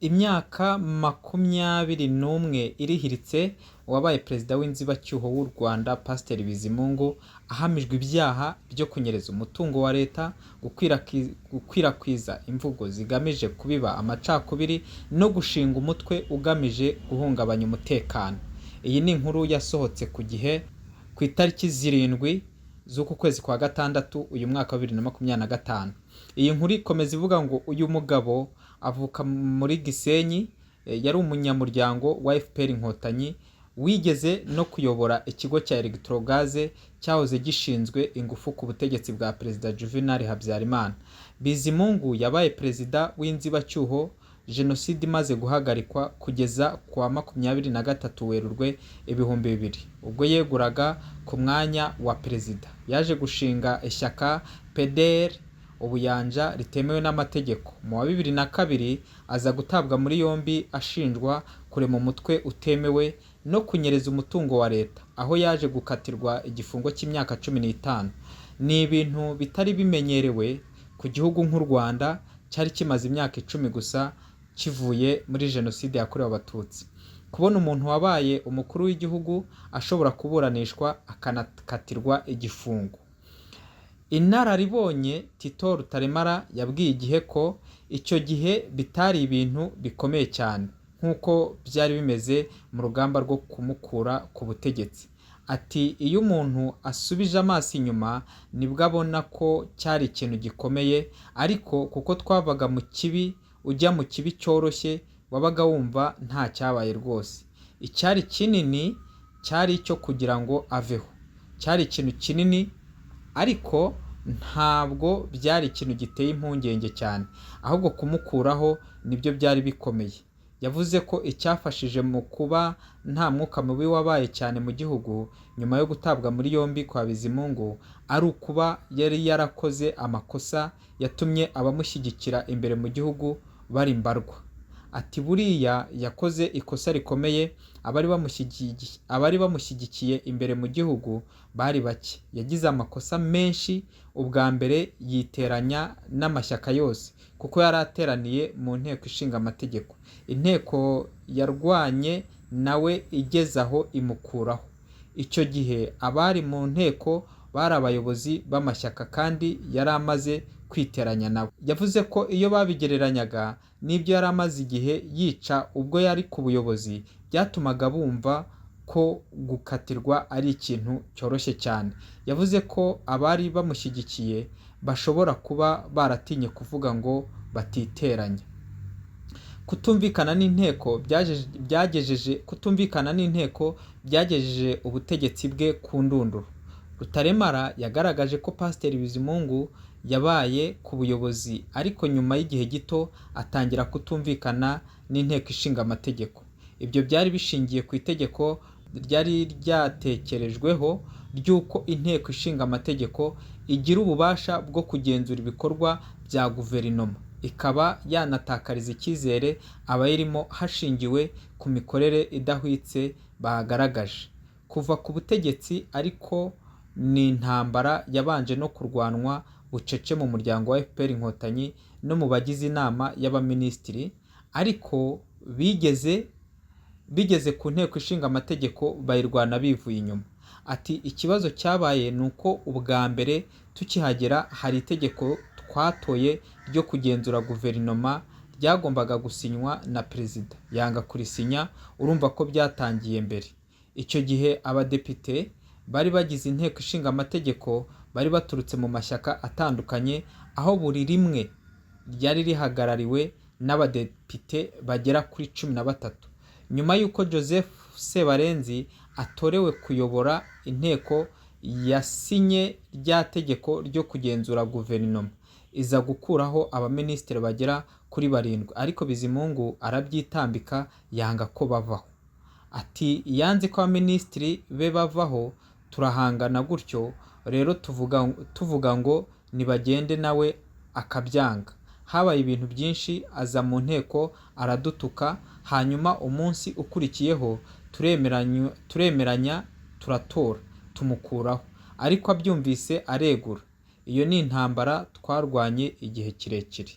Imyaka 21 irihiritse uwabaye perezida w'inzibacyuho w'u Rwanda Pasiteri Bizimungu ahamijwe ibyaha byo kunyereza umutungo wa leta, gukwirakwiza imvugo zigamije kubiba amacakubiri no gushinga umutwe ugamije guhungabanya umutekano. Iyi ni inkuru yasohotse ku Gihe ku itariki 7 z'uku kwezi kwa gatandatu uyu mwaka wa 2025. Iyi nkuru ikomeza ivuga ngo uyu mugabo avuka muri Gisenyi, yari umunyamuryango wa FPR Inkotanyi, wigeze no kuyobora ikigo cya Electrogaze cyahoze gishinzwe ingufu ku butegetsi bwa Perezida Juvenal Habyarimana. Bizimungu yabaye perezida w'inzibacyuho Jenoside imaze guhagarikwa kugeza ku wa 23 Werurwe 2000 ubwo yeguraga ku mwanya wa perezida. Yaje gushinga ishyaka PDR Ubuyanja ritemewe n'amategeko. Mu wa 2002 aza gutabwa muri yombi ashinjwa kurema umutwe utemewe no kunyereza umutungo wa leta, aho yaje gukatirwa igifungo cy'imyaka 15. Ni ibintu bitari bimenyerewe ku gihugu nk'u Rwanda cyari kimaze imyaka 10 gusa kivuye muri Jenoside yakorewe Abatutsi. Kubona umuntu wabaye umukuru w'igihugu ashobora kuburanishwa akanakatirwa igifungo. Inararibonye Tito Rutaremara yabwiye Igihe ko icyo gihe bitari ibintu bikomeye cyane nk'uko byari bimeze mu rugamba rwo kumukura ku butegetsi. Ati iyo umuntu asubije amaso inyuma nibwo abona ko cyari ikintu gikomeye, ariko kuko twavaga mu kibi ujya mu kibi cyoroshye wabaga wumva nta cyabaye rwose. Icyari kinini cyari icyo kugira ngo aveho. Cyari ikintu kinini ariko ntabwo byari ikintu giteye impungenge cyane, ahubwo kumukuraho nibyo byari bikomeye. Yavuze ko icyafashije mu kuba nta mwuka mubi wabaye cyane mu gihugu nyuma yo gutabwa muri yombi kwa Bizimungu ari ukuba yari yarakoze amakosa yatumye abamushyigikira imbere mu gihugu bari mbarwa. Ati buriya yakoze ikosa rikomeye, abari bamushyigikiye imbere mu gihugu bari bake. Yagize amakosa menshi, ubwa mbere yiteranya n'amashyaka yose kuko yari ateraniye mu nteko ishinga amategeko. Inteko yarwanye nawe igeze aho imukuraho. Icyo gihe abari mu nteko bari abayobozi b'amashyaka kandi yari amaze kwiteranya nabo. Yavuze ko iyo babigereranyaga n'ibyo yari amaze igihe yica ubwo yari ku buyobozi byatumaga bumva ko gukatirwa ari ikintu cyoroshye cyane. Yavuze ko abari bamushyigikiye bashobora kuba baratinye kuvuga ngo batiteranya. Kutumvikana n'inteko byagejeje kutumvikana n'inteko byagejeje ubutegetsi bwe ku ndunduro. Rutaremara yagaragaje ko Pasiteri Bizimungu yabaye ku buyobozi ariko nyuma y'igihe gito atangira kutumvikana n'inteko ishinga amategeko. Ibyo byari bishingiye ku itegeko ryari ryatekerejweho ry'uko inteko ishinga amategeko igira ububasha bwo kugenzura ibikorwa bya guverinoma, ikaba yanatakariza icyizere abayirimo hashingiwe ku mikorere idahwitse bagaragaje. Kuva ku butegetsi ariko ni intambara yabanje no kurwanwa bucece mu muryango wa FPR Inkotanyi no mu bagize inama y'abaminisitiri, ariko bigeze ku nteko ishinga amategeko bayirwana bivuye inyuma. Ati ikibazo cyabaye ni uko ubwa mbere tukihagera hari itegeko twatoye ryo kugenzura guverinoma ryagombaga gusinywa na perezida, yanga kurisinya, urumva ko byatangiye mbere. Icyo gihe abadepite bari bagize inteko ishinga amategeko bari baturutse mu mashyaka atandukanye, aho buri rimwe ryari rihagarariwe n'abadepite bagera kuri 13. Nyuma y'uko Joseph Sebarenzi atorewe kuyobora inteko yasinye rya tegeko ryo kugenzura guverinoma, iza gukuraho abaminisitiri bagera kuri 7, ariko Bizimungu arabyitambika yanga ko bavaho. Ati yanze ko abaminisitiri be bavaho, turahangana gutyo rero tuvuga ngo nibagende nawe akabyanga. Habaye ibintu byinshi, aza mu nteko aradutuka, hanyuma umunsi ukurikiyeho turemeranya turatora tumukuraho, ariko abyumvise aregura. Iyo ni intambara twarwanye igihe kirekire.